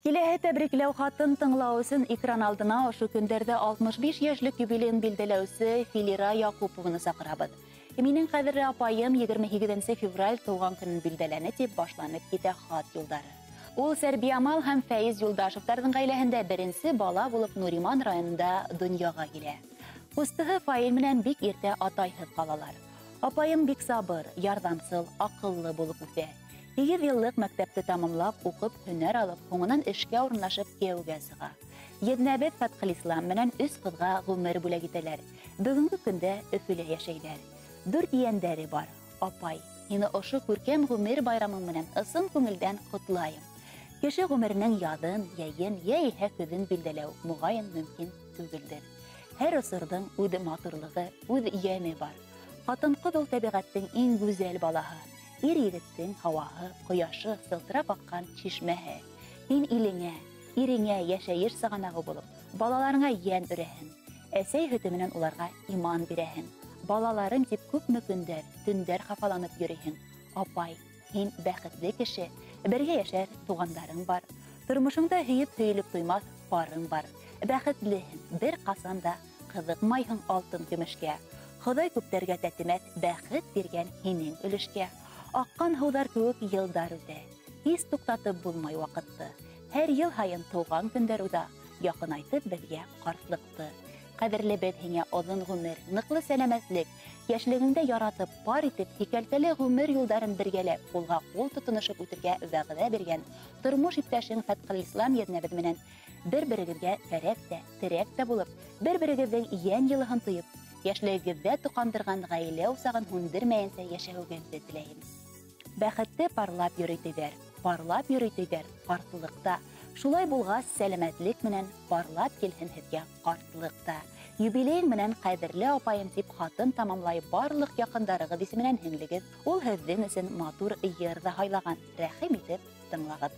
Киләһе тәбрикләү хатын тыңлау өсөн экран алдына ошо көндәрҙә 65 йәшлек юбилейын билдәләүсе Филира Яҡупованы саҡырабыҙ. Минең ҡәҙерле апайым 28 февраль тыуған көнөн билдәләне тип башланып китә хат юлдары. Ул Сәрбиямал һәм Фәиз Юлдашевтарҙың ғаиләһендә беренсе бала булып Нуриман районында донъяға килә. Ҡустыһы Фаил менән бик иртә атайһыҙ ҡалалар. Апайым бик сабыр, ярҙамсыл, аҡыллы булып үҫә. 8 йыллыҡ мәктәпте тамамлап, уҡып, һөнәр алып, һуңынан эшкә урынлашып кейәүгә сыға. Еҙнәбеҙ Фәтхелислам менән 3 ҡыҙға ғүмер бүләк итәләр. Бөгөнгө көндә Өфөлә йәшәйҙәр. 4 ейәндәре бар. Апай, һине ошо күркәм ғүмер байрамың менән ысын күңелдән ҡотлайым. Кеше ғүмеренең яҙын, йәйен, йә иһә көҙөн билдәләү моғайын мөмкин түгелдер. Һәр осорҙоң үҙ матурлығы, үҙ йәме бар. Ҡатын-ҡыҙ ул тәбиғәттең иң гүзәл балаһы. Ир егеттең һауаһы, ҡояшы, сылтырап аҡҡан шишмәһе. Һин илеңә, иреңә йәшәйеш сығанағы булып, балаларыңа йән өрәһең. Әсәй һөтө менән уларға иман бирәһең. Балаларым тип күпме көндәр, төндәр хафаланып йөрөйһөң. Апай, һин бәхетле кеше, бергә йәшәр туғандарың бар. Тормошоңда һөйөп-һөйөлөп туймаҫ парың бар. Бәхетлеһең, бер ҡасан да ҡыҙыҡмайһың алтын көмөшкә. Хоҙай күптәргә тәтемәҫ бәхет биргән һинең өлөшкә. Аҡҡан һыуҙар кеүек йылдар үтә. Һис туҡтатып булмай ваҡытты. Һәр йыл һайын тыуған көндәр уҙа, яҡынайтып беҙгә ҡартлыҡты. Ҡәҙерлебеҙ һиңә оҙон ғүмер, ныҡлы сәләмәтлек, йәшлегеңдә яратып, пар итеп, һикәлтәле ғүмер юлдарын бергәләп, ҡулға ҡул тотоношоп үтергә вәғәҙә биргән тормош иптәшең Фәтхелислам еҙнәбеҙ менән бер-берегеҙгә кәрәк тә, терәк тә булып, бер-берегеҙҙең йән йылыһын тойоп, йәшлегегеҙҙә тоҡандырған ғаилә усағын һүндермәйенсә йәшәүегеҙҙе теләйем. Бәхетте парлап йөрөй тиҙәр, парлап йөрөй тиҙәр ҡартлыҡта. Шулай булғас, сәләмәтлек менән парлап килһен һеҙгә ҡартлыҡта. Юбилейың менән ҡәҙерле апайым тип хатын тамамлай барлыҡ яҡындарығыҙ исеменән һеңлегеҙ. Ул һеҙҙең өсөн матур йыр ҙа һайлаған. Рәхим итеп тыңлағыҙ.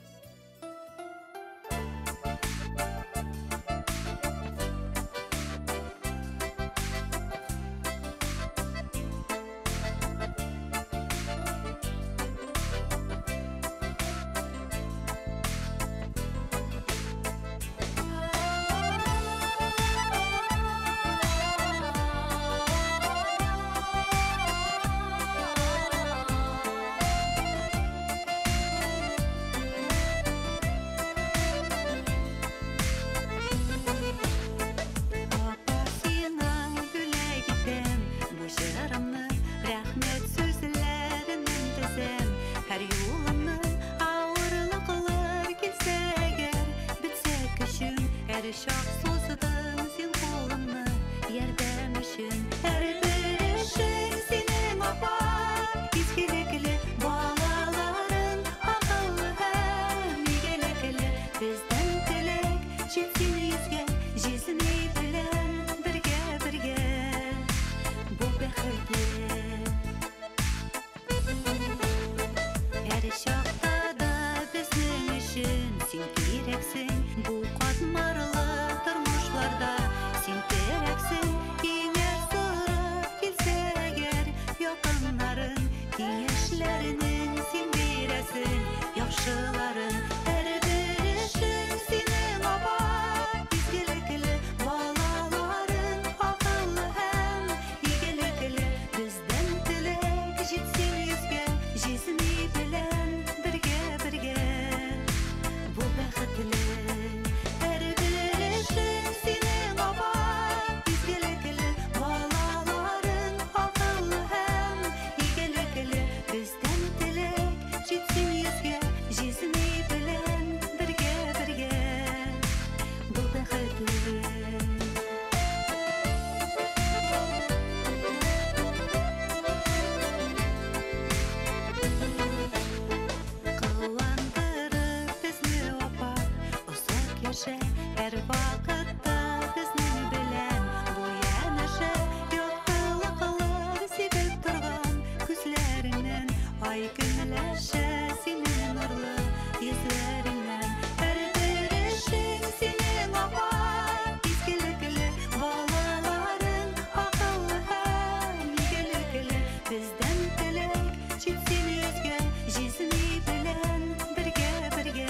Жетсін йөзгә, җизни белән бергә-бергә.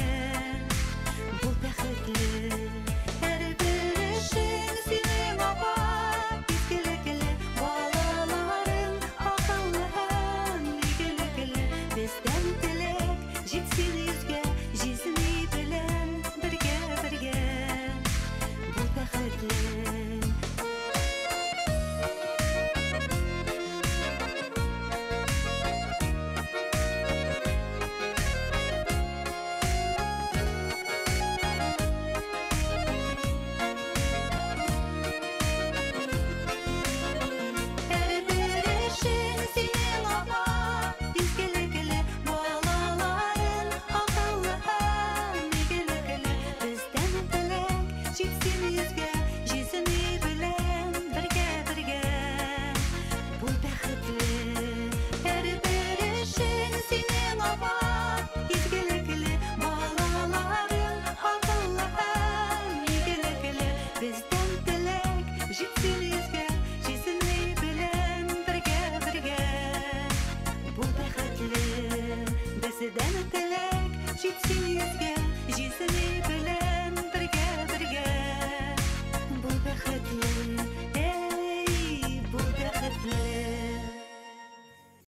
Бул Беренседән.